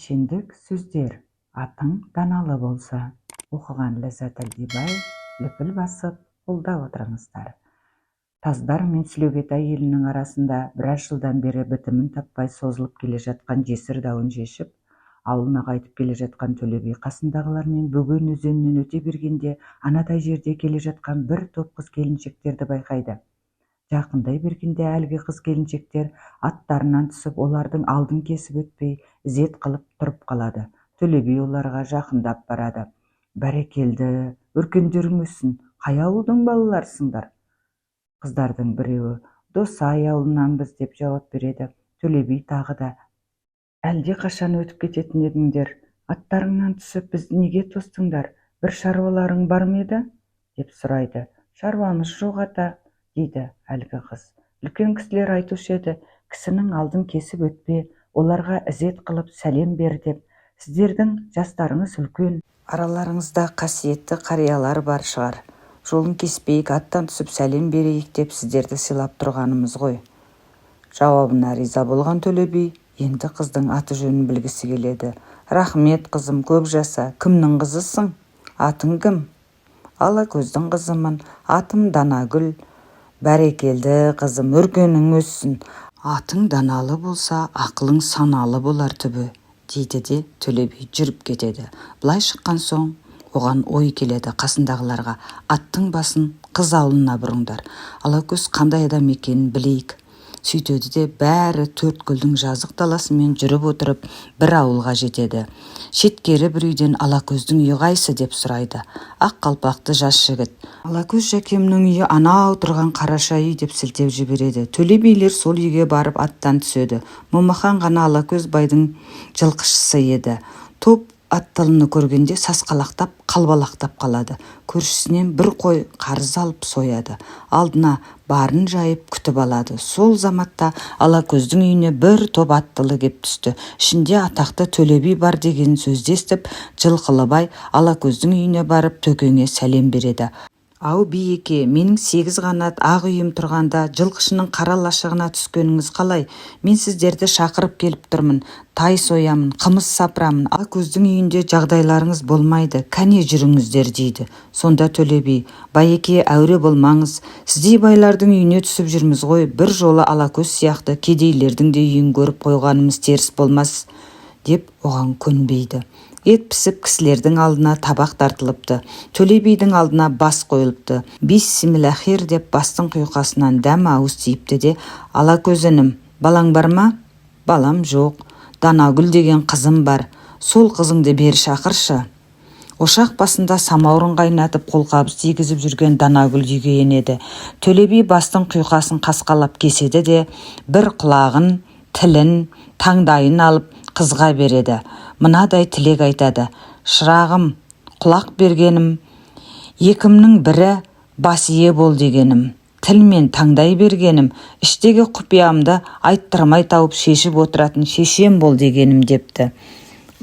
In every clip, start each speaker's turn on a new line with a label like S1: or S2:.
S1: Шешендік сөздер. Атың даналы болса. Оқыған Ләззат Әлдибай. Лүпіл басып, қолдап отырыңыздар. Таздар мен Сүлеубет әйелінің арасында біраз жылдан бері бітімін таппай созылып келе жатқан жесір дауын шешіп, ауылына қайтып келе жатқан Төле би қасындағылармен Бөген өзенінен өте бергенде анадай жерде келе жатқан бір топ қыз-келіншектерді байқайды. Жақындай бергенде әлгі қыз-келіншектер аттарынан түсіп, олардың алдын кесіп өтпей, ізет қылып тұрып қалады. Төле би оларға жақындап барады. Бәрекелді, өркендерің өссін, қай ауылдың балаларысыңдар? Қыздардың біреуі: Досай ауылынанбыз, деп жауап береді. Төле би тағы да: Әлде қашан өтіп кететін едіңдер, аттарыңнан түсіп, бізді неге тостыңдар, бір шаруаларың бар ма еді? Деп сұрайды. Шаруамыз жоқ, ата, дейді әлгі қыз. Үлкен кісілер айтушы еді, кісінің алдын кесіп өтпе, оларға ізет қылып сәлем бер деп. Сіздердің жастарыңыз үлкен, араларыңызда қасиетті қариялар бар шығар, жолын кеспейік, аттан түсіп сәлем берейік деп сіздерді сыйлап тұрғанымыз ғой. Жауабына риза болған Төле би енді қыздың аты-жөнін білгісі келеді. Рахмет, қызым, көп жаса, кімнің қызысың, атың кім? Алакөздің қызымын, атым Данагүл. Бәрекелді, қызым, өркенің өссін, атың даналы болса, ақылың саналы болар түбі, дейді де Төле би жүріп кетеді. Былай шыққан соң оған ой келеді. Қасындағыларға: Аттың басын қыз ауылына бұрыңдар, Алакөз қандай адам екенін білейік. Сөйтеді де бәрі Төрткүлдің жазық даласымен жүріп отырып бір ауылға жетеді. Шеткері бір үйден: Алакөздің үйі қайсы? Деп сұрайды ақ қалпақты жас жігіт. Алакөз жәкемнің үйі анау тұрған қараша үй, деп сілтеп жібереді. Төле билер сол үйге барып аттан түседі. Момахан ғана Алакөз байдың жылқышысы еді. Топ аттылыны көргенде сасқалақтап, қалбалақтап қалады. Көршісінен бір қой қарыз алып сояды, алдына барын жайып күтіп алады. Сол заматта Алакөздің үйіне бір топ аттылы кеп түсті. Ішінде атақты Төле би бар деген сөзді естіп, Жылқылыбай Алакөздің үйіне барып, Төкеңе сәлем береді. Ау, биеке, менің сегіз қанат ақ үйім тұрғанда жылқышының қара лашығына түскеніңіз қалай? Мен сіздерді шақырып келіп тұрмын, тай соямын, қымыз сапырамын. Алакөздің үйінде жағдайларыңыз болмайды, кәне, жүріңіздер, дейді. Сонда Төле би: Байеке, әуре болмаңыз, сіздей байлардың үйіне түсіп жүрміз ғой, бір жолы Алакөз сияқты кедейлердің де үйін көріп қойғанымыз теріс болмас, деп оған көнбейді. Ет пісіп, кісілердің алдына табақ тартылыпты. Төле бидің алдына бас қойылыпты. Бисмиллахир деп бастың құйқасынан дәм ауыз тиіпті де: Алакөз інім, балаң бар ма? Балам жоқ, Данагүл деген қызым бар, сол қызыңды бері шақыршы. Ошақ басында самаурын қайнатып, қолқабыс тигізіп жүрген Данагүл үйге енеді. Төле би бастың құйқасын қасқалап кеседі де, бір құлағын, тілін, таңдайын алып қызға береді. Мынадай тілек айтады: Шырағым, құлақ бергенім, екімнің бірі бас ие бол дегенім, тіл мен таңдай бергенім, іштегі құпиямды айттырмай тауып шешіп отыратын шешем бол дегенім, депті.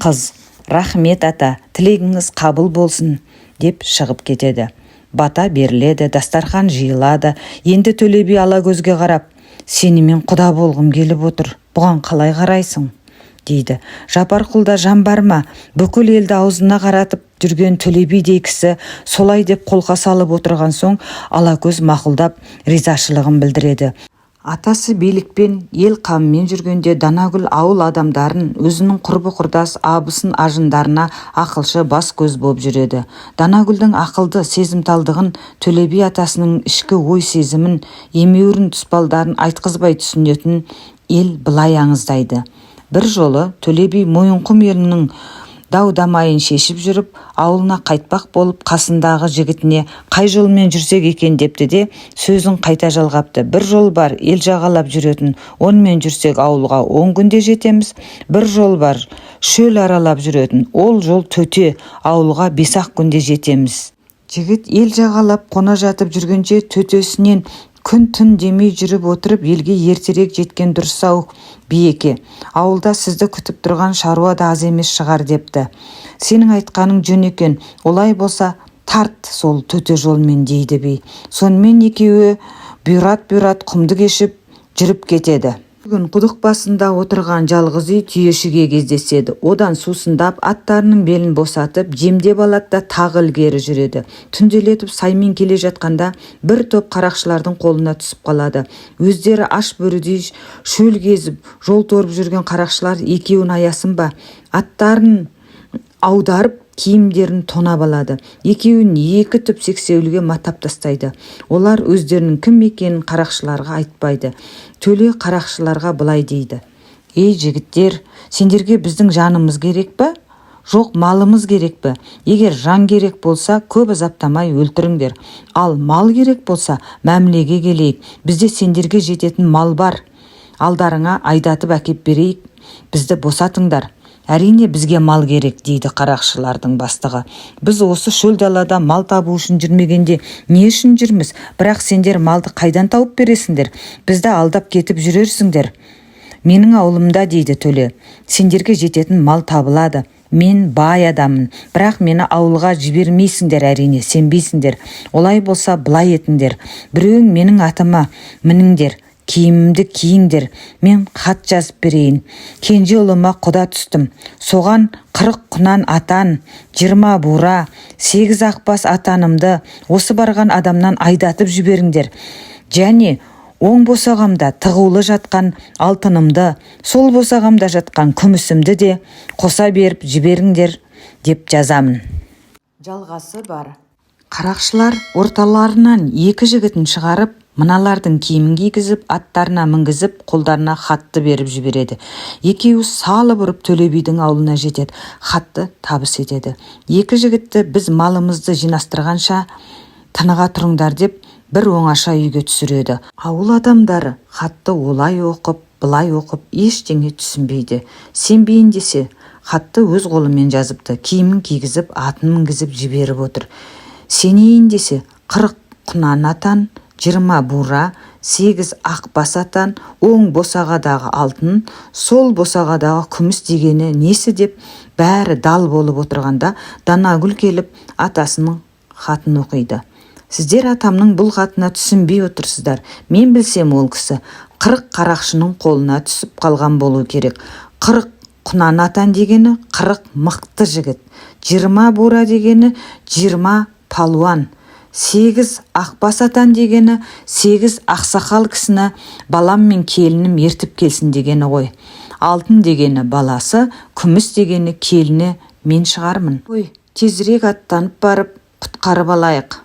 S1: Қыз: Рахмет, ата, тілегіңіз қабыл болсын, деп шығып кетеді. Бата беріледі, дастархан жиылады. Енді Төле би Алакөзге қарап: Сенімен құда болғым келіп отыр, бұған қалай қарайсың? Дейді. Жапарқұлда жан бар ма, бүкіл елді аузына қаратып жүрген Төле бидей кісі солай деп қолқа салып отырған соң, Алакөз мақұлдап, ризашылығын білдіреді. Атасы билікпен, ел қамымен жүргенде Данагүл ауыл адамдарын, өзінің құрбы-құрдас, абысын-ажындарына ақылшы, бас-көз боп жүреді. Данагүлдің ақылды сезімталдығын, Төле би атасының ішкі ой сезімін, емеурін тұспалдарын айтқызбай түсінетін ел былай аңыздайды. Бір жолы Төле би Мойынқұм елінің дау-дамайын шешіп жүріп, ауылына қайтпақ болып, қасындағы жігітіне: Қай жолмен жүрсек екен? Депті де, сөзін қайта жалғапты: Бір жол бар, ел жағалап жүретін, онымен жүрсек, ауылға 10 күнде жетеміз. Бір жол бар, шөл аралап жүретін, ол жол төте, ауылға 5-ақ күнде жетеміз. Жігіт: Ел жағалап қона жатып жүргенше, төтесінен күн-түн демей жүріп отырып, елге ертерек жеткен дұрыс-ау, биеке, ауылда сізді күтіп тұрған шаруа да аз емес шығар, депті. Сенің айтқаның жөн екен, олай болса, тарт сол төте жолмен, дейді би. Сонымен екеуі бұйрат-бұйрат құмды кешіп жүріп кетеді. Күн құдық басында отырған жалғыз үй түйешіге кездеседі. Одан сусындап, аттарының белін босатып, жемдеп алады да тағы ілгері жүреді. Түнделетіп саймен келе жатқанда бір топ қарақшылардың қолына түсіп қалады. Өздері аш бөрідей шөл кезіп, жол торып жүрген қарақшылар екеуін аясын ба? Аттарын аударып, киімдерін тонап алады. Екеуін екі түп сексеуілге матап тастайды. Олар өздерінің кім екенін қарақшыларға айтпайды. Төле қарақшыларға былай дейді: «Ей, жігіттер, сендерге біздің жанымыз керек пе, жоқ малымыз керек пе? Егер жан керек болса, көп азаптамай өлтіріңдер. Ал мал керек болса, мәмілеге келейік. Бізде сендерге жететін мал бар, алдарыңа айдатып әкеп берейік, бізді босатыңдар». «Әрине, бізге мал керек, – дейді қарақшылардың бастығы. – Біз осы шөл далада мал табу үшін жүрмегенде, не үшін жүрміз? Бірақ сендер малды қайдан тауып бересіңдер? Бізді алдап кетіп жүрерсіңдер». «Менің ауылымда, – дейді Төле, – сендерге жететін мал табылады. Мен бай адаммын. Бірақ мені ауылға жібермейсіңдер, әрине, сенбейсіңдер. Олай болса, былай етіңдер: біреуің менің атыма мініңдер, киімімді киіңдер, мен хат жазып берейін. Кенже ұлыма құда түстім, соған 40 құнан атан, 20 бура, сегіз ақбас атанымды осы барған адамнан айдатып жіберіңдер және оң босағамда тығулы жатқан алтынымды, сол босағамда жатқан күмісімді де қоса беріп жіберіңдер деп жазамын». Жалғасы бар. Қарақшылар орталарынан екі жігітін шығарып, мыналардың киімін кигізіп, аттарына мінгізіп, қолдарына хатты беріп жібереді. Екеуі салып ұрып Төле бидің ауылына жетеді, хатты табыс етеді. Екі жігітті біз малымызды жинастырғанша тыныға тұрыңдар деп, бір оңаша үйге түсіреді. Ауыл адамдары хатты олай оқып, былай оқып, ештеңе түсінбейді. Сенбейін десе, хатты өз қолымен жазыпты, киімін кигізіп, атын мінгізіп жіберіп отыр. Сенейін десе, 40 құнан атан, 20 бура, сегіз ақ бас атан, оң босағадағы алтын, сол босағадағы күміс дегені несі деп, бәрі дал болып отырғанда, Данагүл келіп, атасының хатын оқиды. «Сіздер атамның бұл хатына түсінбей отырсыздар. Мен білсем, ол кісі 40 қарақшының қолына түсіп қалған болу керек. 40 құнан атан дегені – 40 мықты жігіт, 20 бура дегені – 20 палуан, сегіз ақбас атан дегені – сегіз ақсақал кісіні балам мен келінім ертіп келсін дегені ғой. Алтын дегені – баласы, күміс дегені – келіні мен шығармын. Ой, тезірек аттанып барып құтқарып алайық».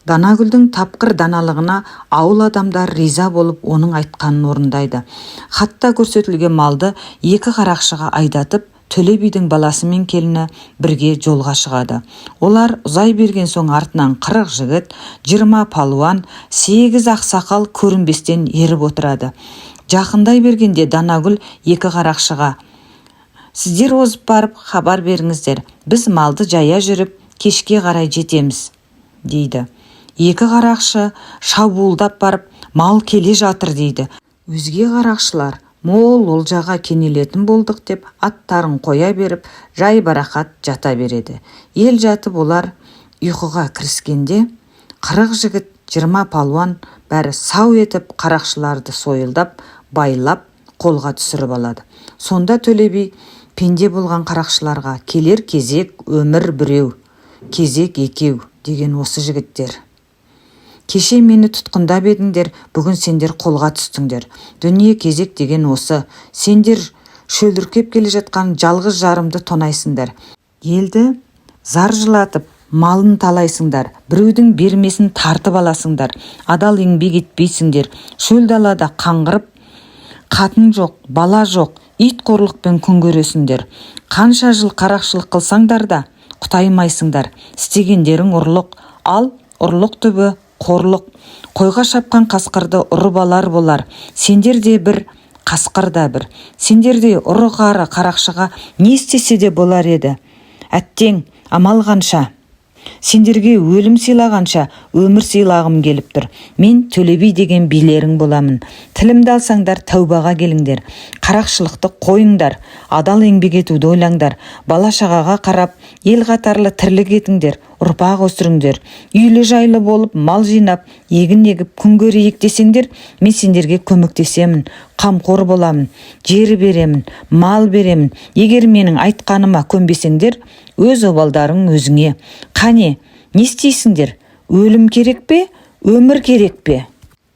S1: Данагүлдің тапқыр даналығына ауыл адамдары риза болып, оның айтқанын орындайды. Хатта көрсетілген малды екі қарақшыға айдатып, Төле бидің баласы мен келіні бірге жолға шығады. Олар ұзай берген соң артынан 40 жігіт, 20 палуан, сегіз ақсақал көрінбестен еріп отырады. Жақындай бергенде Данагүл екі қарақшыға: «Сіздер озып барып хабар беріңіздер, біз малды жая жүріп кешке қарай жетеміз», – дейді. Екі қарақшы шабуылдап барып, «Мал келе жатыр», – дейді. Өзге қарақшылар мол олжаға кенелетін болдық деп, аттарын қоя беріп, жайбарақат жата береді. Ел жатып, олар ұйқыға кіріскенде, 40 жігіт, 20 палуан бәрі сау етіп, қарақшыларды сойылдап байлап, қолға түсіріп алады. Сонда Төле би пенде болған қарақшыларға: «Келер кезек өмір біреу, кезек екеу деген осы, жігіттер. Кеше мені тұтқындап едіңдер, бүгін сендер қолға түстіңдер. Дүние кезек деген осы. Сендер шөліркеп келе жатқан жалғыз жарымды тонайсыңдар, елді зар жылатып, малын талайсыңдар, біреудің бермесін тартып аласыңдар, адал еңбек етпейсіңдер. Шөл далада қаңғырып, қатын жоқ, бала жоқ, ит қорлықпен күн көресіңдер. Қанша жыл қарақшылық қылсаңдар да, құтаймайсыңдар. Істегендерің ұрлық, ал ұрлық түбі қорлық. Қойға шапқан қасқырды ұрып алар болар, сендер де бір, қасқыр да бір. Сендердей ұры-қары қарақшыға не істесе де болар еді. Әттең, амал қанша? Сендерге өлім сыйлағанша, өмір сыйлағым келіп тұр. Мен Төле би деген билерің боламын. Тілімді алсаңдар, тәубаға келіңдер, қарақшылықты қойыңдар, адал еңбек етуді ойлаңдар, бала-шағаға қарап, ел қатарлы тірлік етіңдер. Ұрпақ өсіріңдер. Үйлі-жайлы болып, мал жинап, егін егіп, күн көрейік десеңдер, мен сендерге көмектесемін, қамқор боламын, жер беремін, мал беремін. Егер менің айтқаныма көнбесеңдер, өз обалдарың өзіңе. Қане, не істейсіңдер? Өлім керек пе, өмір керек пе?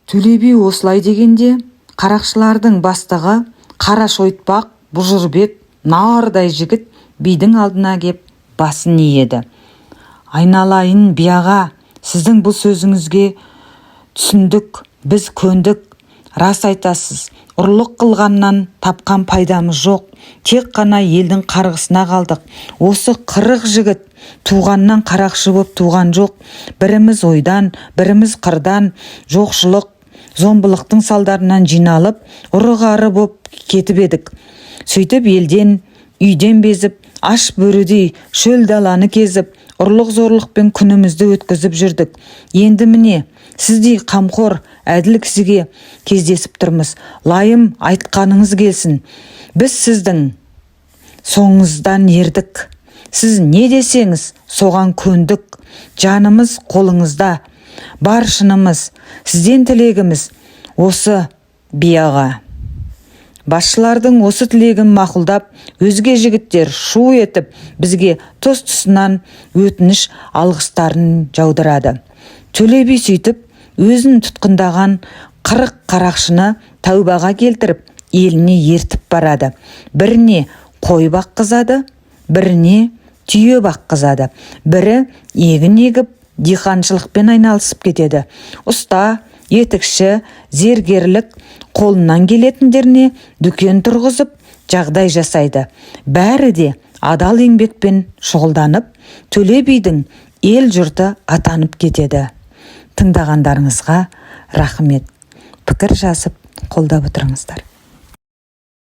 S1: Төле би осылай дегенде, қарақшылардың бастығы Қара Шойытпақ Бұжырбет нардай жігіт бидің алдына кеп басын иеді. Айналайын би аға, сіздің бұл сөзіңізге түсіндік, біз көндік. Рас айтасыз, ұрлық қылғаннан тапқан пайдамыз жоқ, тек қана елдің қарғысына қалдық. Осы 40 жігіт туғаннан қарақшы боп туған жоқ. Біріміз ойдан, біріміз қырдан, жоқшылық, зомбылықтың салдарынан жиналып, ұры-қары боп кетіп едік. Сөйтіп елден, үйден безіп, аш бөрідей шөл даланы кезіп, ұрлық зорлықпен күнімізді өткізіп жүрдік. Енді міне, сіздей қамқор, әділ кісіге кездесіп тұрмыз. Лайым айтқаныңыз келсін. Біз сіздің соңыңыздан ердік. Сіз не десеңіз, соған көндік. Жанымыз қолыңызда. Бар шынымыз, сізден тілегіміз осы, би аға. Басшылардың осы тілегін мақұлдап, өзге жігіттер шу етіп, бізге тұс-тұсынан өтініш алғыстарын жаудырады. Төле би сөйтіп өзін тұтқындаған 40 қарақшыны тәубаға келтіріп, еліне ертіп барады. Біріне қой баққызады, біріне түйе баққызады, бірі егін егіп, диқаншылықпен айналысып кетеді. Ұста, етікші, зергерлік қолынан келетіндеріне дүкен тұрғызып, жағдай жасайды. Бәрі де адал еңбекпен шұғылданып, Төле бидің ел жұрты атанып кетеді. Тыңдағандарыңызға рахмет. Пікір жазып, қолдап отырыңыздар.